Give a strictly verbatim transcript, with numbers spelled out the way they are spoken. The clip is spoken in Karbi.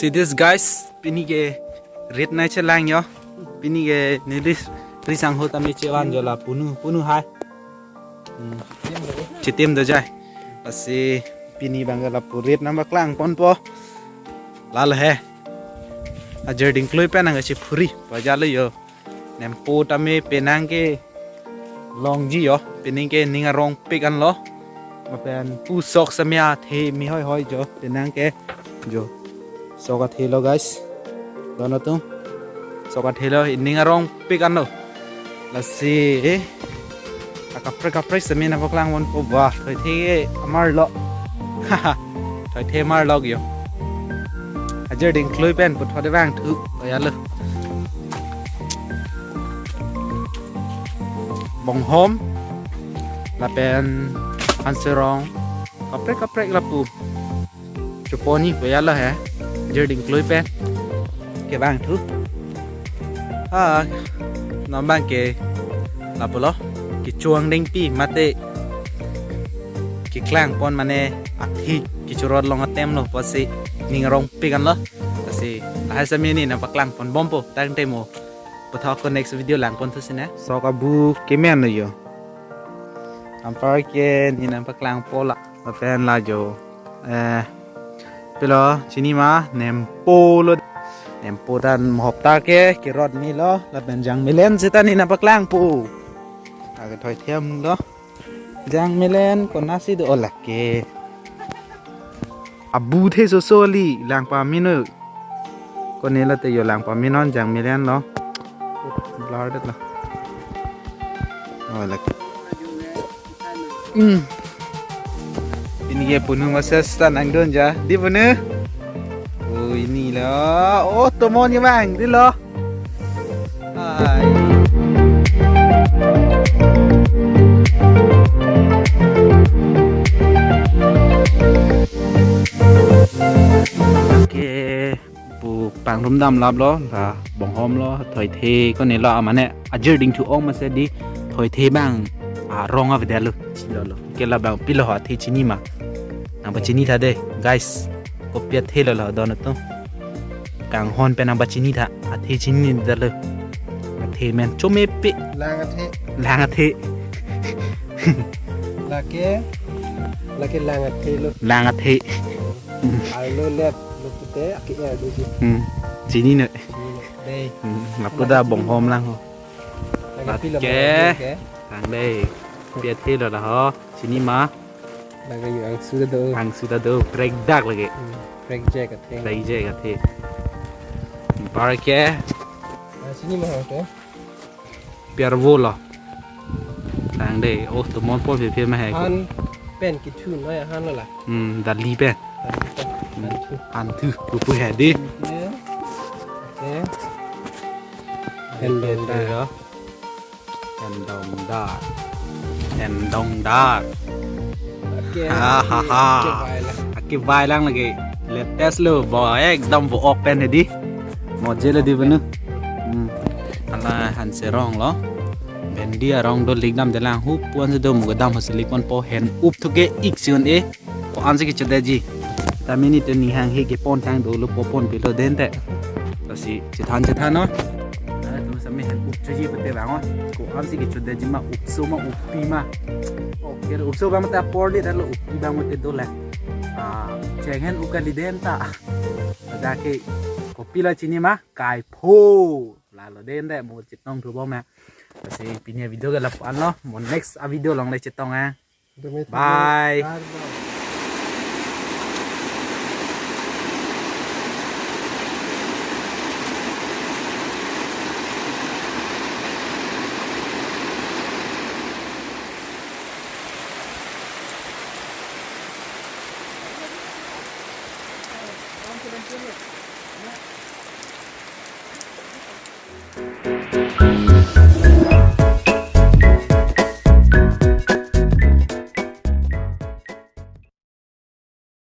This guys, pini ke rit nai chelang yo. Pini ke neli risang ho tame chevan jo la punu, punu hai. Hmm. Chitim do jai. Lasi pini bang ke lapu rit nangpaklang ponpo. Lalo he. Ajir dingklui pen nang kachiphuri. Pajalo yo. Nempo tame penang ke longji yo, penang ke ning arongpik anlo. Lapen pu sok samya the mi hoi hoi jo, penang ke jo. Sok athelo guys. Don atum. Sok athelo, ning arongpik anlo. Lasi, eh. Akaprek kaprek semi nangpaklang ponpo, wah, thoithe amarlo. Thoithe amarlo yo. Ajir dingklui pen puthot vangthu, pajalo. Bonghom, lapen Hanserong, kaprek kaprek lapu. Chuponi pajalo he, ajir dingklui pen kevangthu. Ah, non bang ke lapulo, kechuang dengpi mate keklang pon mane athi kechurot long atemlo pusi ning arongpik anlo. Lasi lahai sami ni nangpaklang ponbompo tangte mo. Puthot ko next video lang ponthu sine. Sok abu kemen lo yo. Anpar ke ni nangpaklangpo la. Lapen la jo. Eh, pilo chinima nempo lo. Nempo dan mohop ta ke kerot ni lo. Lapen jangmelen seta ni nangpaklangpo. Ake thoithe amlo. Jangmelen konasi do, oh lake. Abu the soso li lang pamino. Kone late yo lang paminon jangmelen lo. Blur det lo. Oh lake. Hmm. Pini ke punu masa seta nangdun ja. Di punu. Oh, ini lo. Oh, tomon ke bang. Di lo. Hai. Oke, pu pangrum damlaplo, la bonghom lo, thoithe kone lo, amane ajir dingthu ong mase di thoithe bang arong avedetlo, chilo lo. Ke la bang pilo athe chinima. Nangpachini tha de, guys. Kopi athe lo la don atum. Kanghon pen nangpachini tha. Athe chinidetlo. Athe men chomepe. Lang athe. Lang athe. Lake, lake lang athe lo. Lang athe. Arlo lep lo pute ake er doji. Hmm. Chinine. Chinine. Dei. Hmm. Lapu da bonghom lang ho. Lake pilo. Oke. Mo ke. Lang dei. Kopi athe lo la ho. Chinima. Lake yo angsu ta do. Angsu ta do, prekdak lake. Hmm, prekjek athe. Prekjek athe. Anpar ke. Ah, chinima ho ke. Piarvo lo. Tang dei, oh, tomon po phi phi ma hai. Han pen kethu noi ahan lo la. Hmm, dali pen. Dali pen. Hmm. Han thu. Han thu, pu pu hai di. Oke. Oke. Hendong da. Hendong dar. Hendong dar. Oke. Hahaha. Oke, baiklah. Oke, baiklah lagi. Latest lo, bo, ekdom bo open hedi. Moje lo di benu. Hmm. Ala Hanserong lo. Bhendi arong do lik damdelang hu puan se do muga dam hasi lik ponpo hen up thuke ik si un e. Ko-ansi kechodetji. Tame nelitum ning hanghe kepon tang dolo, po ponpilo dente. Lasi chethan chethan non. Nelitum sami hen up thuji pute bang non. Ko-ansi kechodetji ma, upso ma, uppi ma. Oke, upso bang mate apor di dalo, uppi bang mate dolang. Ah, cheng hen up kali denta. Pada ke kopi la chinima, kaipho. Lalo dente mo chetongthu bom ya. Lasi pini video ke lapu-an lo. Mo next a video along le chetong ya. Bye.